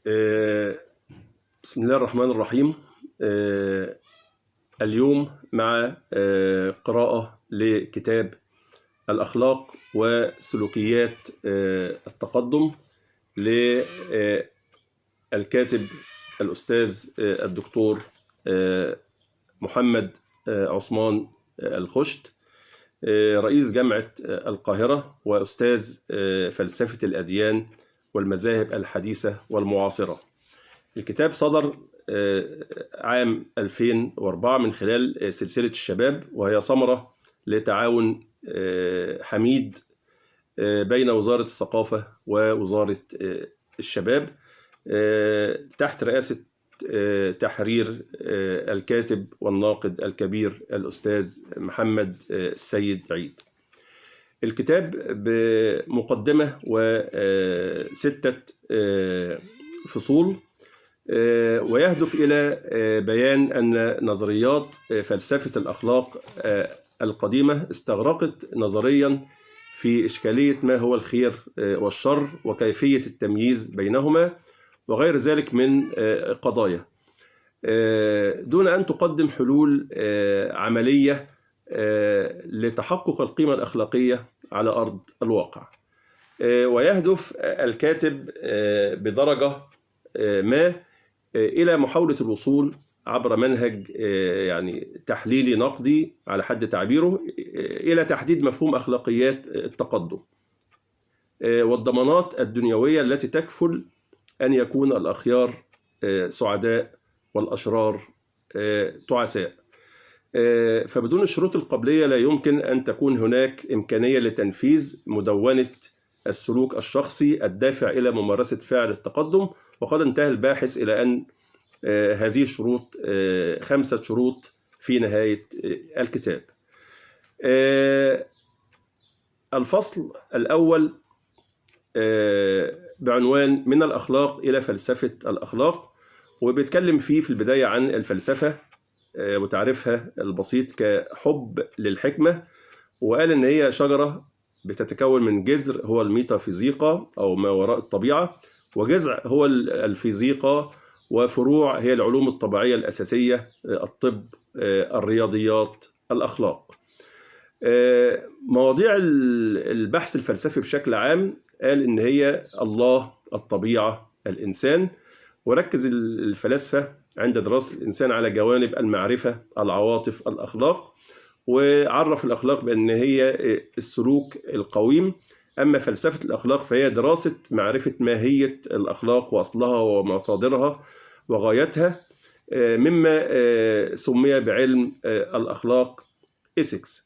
بسم الله الرحمن الرحيم. اليوم مع قراءة لكتاب الأخلاق وسلوكيات التقدم للكاتب الأستاذ الدكتور محمد عثمان الخشت، رئيس جامعة القاهرة وأستاذ فلسفة الأديان والمذاهب الحديثة والمعاصرة. الكتاب صدر عام 2004 من خلال سلسلة الشباب، وهي ثمرة لتعاون حميد بين وزارة الثقافة ووزارة الشباب تحت رئاسة تحرير الكاتب والناقد الكبير الأستاذ محمد السيد عيد. الكتاب بمقدمة وستة فصول، ويهدف إلى بيان أن نظريات فلسفة الأخلاق القديمة استغرقت نظريا في إشكالية ما هو الخير والشر وكيفية التمييز بينهما وغير ذلك من قضايا، دون أن تقدم حلول عملية لتحقق القيمة الأخلاقية على أرض الواقع. ويهدف الكاتب بدرجة ما إلى محاولة الوصول عبر منهج يعني تحليلي نقدي على حد تعبيره إلى تحديد مفهوم أخلاقيات التقدم والضمانات الدنيوية التي تكفل أن يكون الأخيار سعداء والأشرار تعساء. فبدون الشروط القبلية لا يمكن أن تكون هناك إمكانية لتنفيذ مدونة السلوك الشخصي الدافع إلى ممارسة فعل التقدم. وقد انتهى الباحث إلى أن هذه الشروط 5 شروط في نهاية الكتاب. الفصل الأول بعنوان من الأخلاق إلى فلسفة الأخلاق، وبيتكلم فيه في البداية عن الفلسفة وتعريفها البسيط كحب للحكمة، وقال إن هي شجرة بتتكون من جذر هو الميتافيزيقا أو ما وراء الطبيعة، وجذع هو الفيزيقا، وفروع هي العلوم الطبيعية الأساسية، الطب، الرياضيات، الأخلاق. مواضيع البحث الفلسفي بشكل عام قال إن هي الله، الطبيعة، الإنسان، وركز الفلاسفة عند دراسة الإنسان على جوانب المعرفة، العواطف، الأخلاق، وعرف الأخلاق بأن هي السلوك القويم. أما فلسفة الأخلاق فهي دراسة معرفة ماهية الأخلاق وأصلها ومصادرها وغايتها، مما سمي بعلم الأخلاق ethics.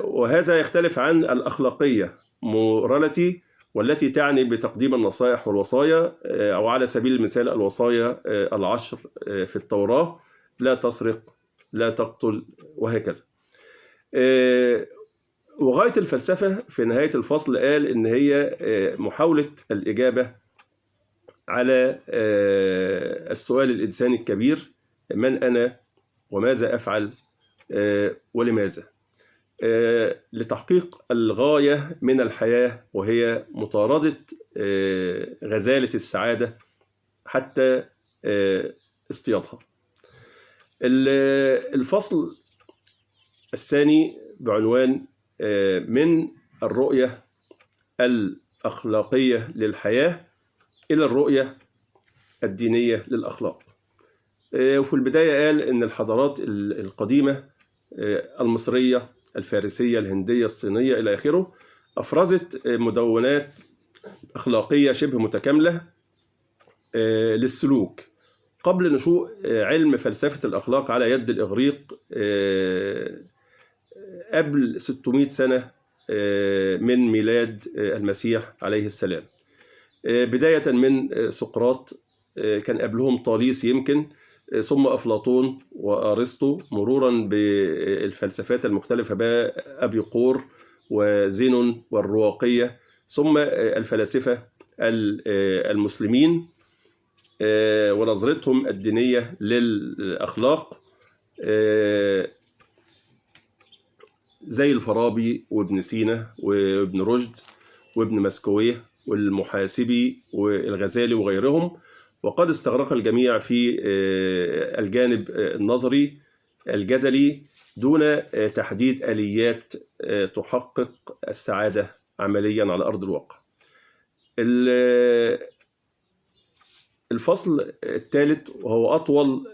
وهذا يختلف عن الأخلاقية morality، والتي تعني بتقديم النصائح والوصايا، أو على سبيل المثال الوصايا العشر في التوراة: لا تسرق، لا تقتل، وهكذا. وغاية الفلسفة في نهاية الفصل قال إن هي محاولة الإجابة على السؤال الإنساني الكبير: من أنا وماذا أفعل ولماذا، لتحقيق الغاية من الحياة، وهي مطاردة غزالة السعادة حتى اصطيادها. الفصل الثاني بعنوان من الرؤية الأخلاقية للحياة إلى الرؤية الدينية للأخلاق. وفي البداية قال إن الحضارات القديمة المصرية، الفارسية، الهندية، الصينية إلى آخره أفرزت مدونات أخلاقية شبه متكاملة للسلوك قبل نشوء علم فلسفة الأخلاق على يد الإغريق قبل 600 سنة من ميلاد المسيح عليه السلام. بداية من سقراط، كان قبلهم طاليس يمكن، ثم أفلاطون وأرسطو، مرورا بالفلسفات المختلفة بقى أبيقور وزينون والرواقية، ثم الفلاسفة المسلمين ونظرتهم الدينية للأخلاق زي الفارابي وابن سينا وابن رشد وابن مسكويه والمحاسبي والغزالي وغيرهم، وقد استغرق الجميع في الجانب النظري الجدلي دون تحديد آليات تحقق السعادة عمليا على أرض الواقع. الفصل الثالث وهو أطول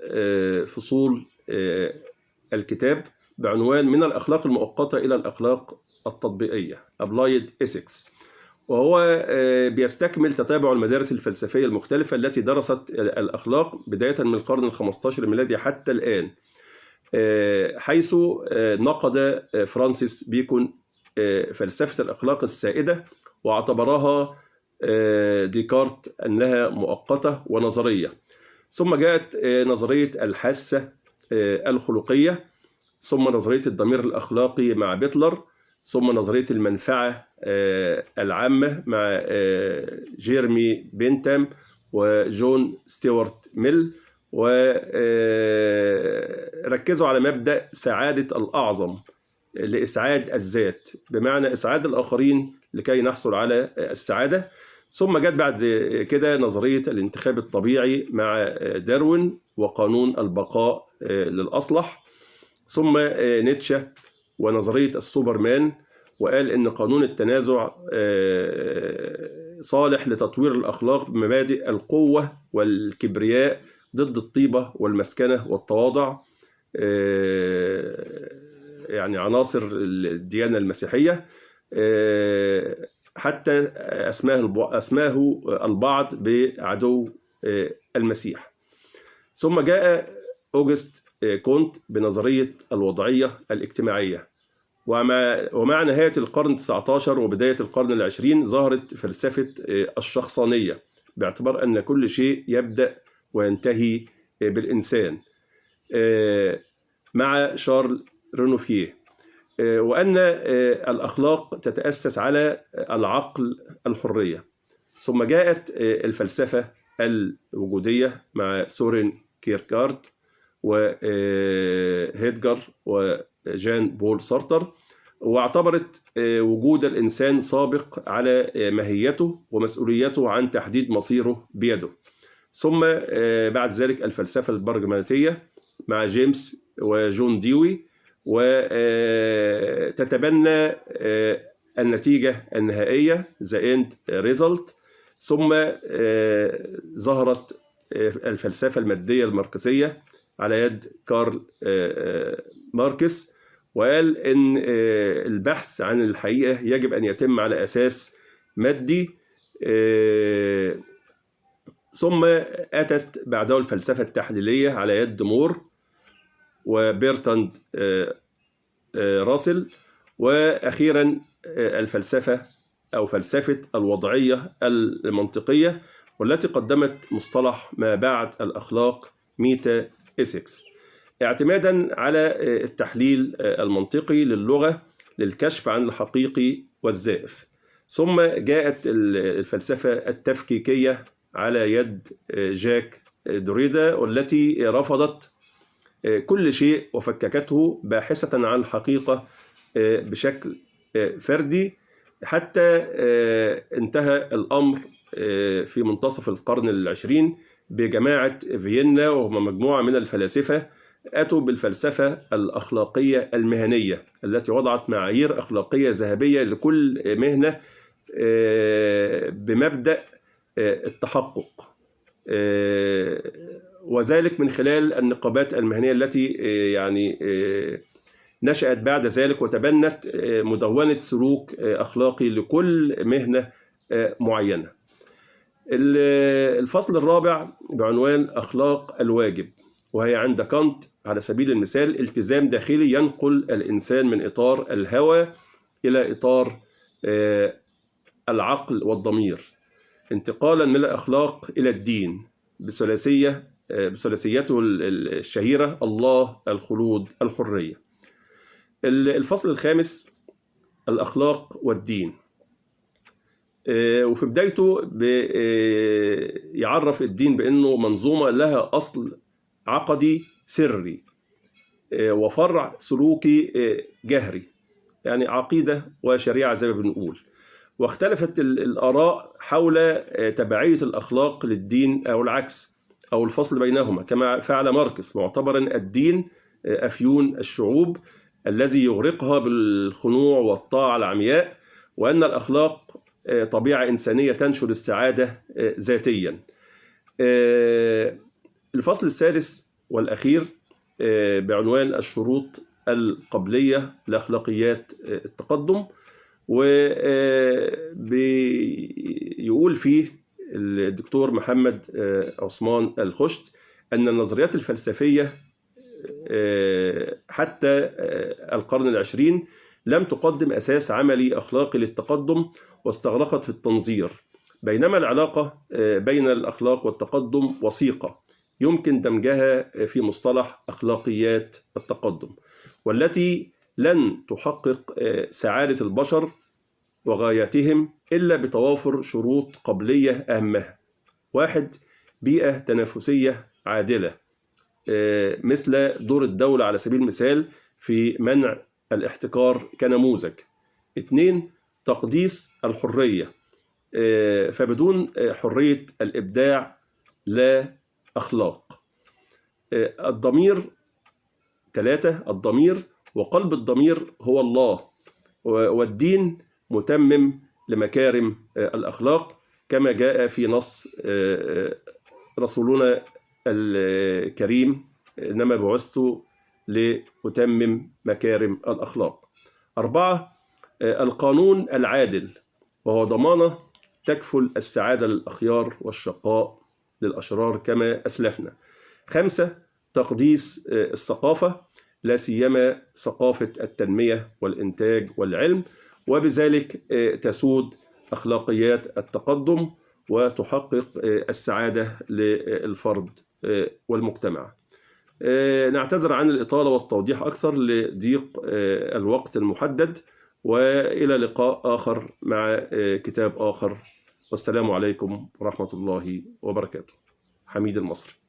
فصول الكتاب بعنوان من الأخلاق المؤقتة إلى الأخلاق التطبيقية Applied Ethics، وهو بيستكمل تتابع المدارس الفلسفية المختلفة التي درست الأخلاق بداية من القرن ال15 الميلادي حتى الآن، حيث نقد فرانسيس بيكون فلسفة الأخلاق السائدة واعتبرها ديكارت أنها مؤقتة ونظرية. ثم جاءت نظرية الحاسة الخلقية، ثم نظرية الضمير الأخلاقي مع بيتلر، ثم نظرية المنفعة العامة مع جيرمي بنتام وجون ستيوارت ميل، وركزوا على مبدأ سعادة الأعظم لإسعاد الذات، بمعنى إسعاد الآخرين لكي نحصل على السعادة. ثم جت بعد كده نظرية الانتخاب الطبيعي مع داروين وقانون البقاء للأصلح، ثم نيتشه ونظرية السوبرمان، وقال إن قانون التنازع صالح لتطوير الأخلاق بمبادئ القوة والكبرياء ضد الطيبة والمسكنة والتواضع، يعني عناصر الديانة المسيحية، حتى أسماه البعض بعدو المسيح. ثم جاء أوجست كونت بنظرية الوضعية الاجتماعية، ومع نهاية القرن 19 وبداية القرن العشرين ظهرت فلسفة الشخصانية، باعتبار أن كل شيء يبدأ وينتهي بالإنسان، مع شارل رينوفيه، وأن الأخلاق تتأسس على العقل الحرية. ثم جاءت الفلسفة الوجودية مع سورين كيركارد وهيدجر وجان بول سارتر، واعتبرت وجود الإنسان سابق على ماهيته ومسؤوليته عن تحديد مصيره بيده. ثم بعد ذلك الفلسفة البرجماتية مع جيمس وجون ديوي، وتتبنى النتيجة النهائية The End Result. ثم ظهرت الفلسفة المادية الماركسية على يد كارل ماركس، وقال إن البحث عن الحقيقة يجب أن يتم على أساس مادي. ثم أتت بعده الفلسفة التحليلية على يد مور وبرتراند راسل، وأخيرا الفلسفة أو فلسفة الوضعية المنطقية، والتي قدمت مصطلح ما بعد الأخلاق meta-ethics، اعتمادا على التحليل المنطقي للغة للكشف عن الحقيقي والزائف. ثم جاءت الفلسفة التفكيكية على يد جاك دريدا، والتي رفضت كل شيء وفككته باحثة عن الحقيقة بشكل فردي، حتى انتهى الأمر في منتصف القرن العشرين بجماعة فيينا، وهم مجموعة من الفلاسفة أتوا بالفلسفة الأخلاقية المهنية التي وضعت معايير أخلاقية ذهبية لكل مهنة بمبدأ التحقق، وذلك من خلال النقابات المهنية التي يعني نشأت بعد ذلك وتبنت مدونة سلوك أخلاقي لكل مهنة معينة. الفصل الرابع بعنوان أخلاق الواجب، وهي عند كانت على سبيل المثال التزام داخلي ينقل الإنسان من إطار الهوى إلى إطار العقل والضمير، انتقالا من الأخلاق إلى الدين بثلاثيته الشهيرة الله الخلود الحرية. الفصل الخامس الأخلاق والدين، وفي بدايته يعرف الدين بأنه منظومة لها أصل عقدي سري وفرع سلوكي جهري، يعني عقيدة وشريعة زي ما بنقول. واختلفت الآراء حول تبعية الأخلاق للدين أو العكس أو الفصل بينهما، كما فعل ماركس معتبرا الدين أفيون الشعوب الذي يغرقها بالخنوع والطاعة العمياء، وأن الأخلاق طبيعة إنسانية تنشر السعادة ذاتيا. الفصل السادس والأخير بعنوان الشروط القبلية لأخلاقيات التقدم، وبيقول فيه الدكتور محمد عثمان الخشت أن النظريات الفلسفية حتى القرن العشرين لم تقدم أساس عملي أخلاقي للتقدم، واستغرقت في التنظير، بينما العلاقة بين الأخلاق والتقدم وثيقة يمكن دمجها في مصطلح أخلاقيات التقدم، والتي لن تحقق سعادة البشر وغاياتهم إلا بتوافر شروط قبلية أهمها: 1. بيئة تنافسية عادلة، مثل دور الدولة على سبيل المثال في منع الاحتكار كنموذج. 2. تقديس الحرية، فبدون حرية الإبداع لا أخلاق. الضمير. 3. الضمير، وقلب الضمير هو الله، والدين متمم لمكارم الأخلاق كما جاء في نص رسولنا الكريم: إنما بعثت لأتمم مكارم الأخلاق. 4. القانون العادل، وهو ضمانة تكفل السعادة للأخيار والشقاء للأشرار كما أسلفنا. 5. تقديس الثقافة، لا سيما ثقافة التنمية والإنتاج والعلم، وبذلك تسود أخلاقيات التقدم وتحقق السعادة للفرد والمجتمع. نعتذر عن الإطالة والتوضيح أكثر لضيق الوقت المحدد، وإلى لقاء آخر مع كتاب آخر، والسلام عليكم ورحمة الله وبركاته. حميد المصري.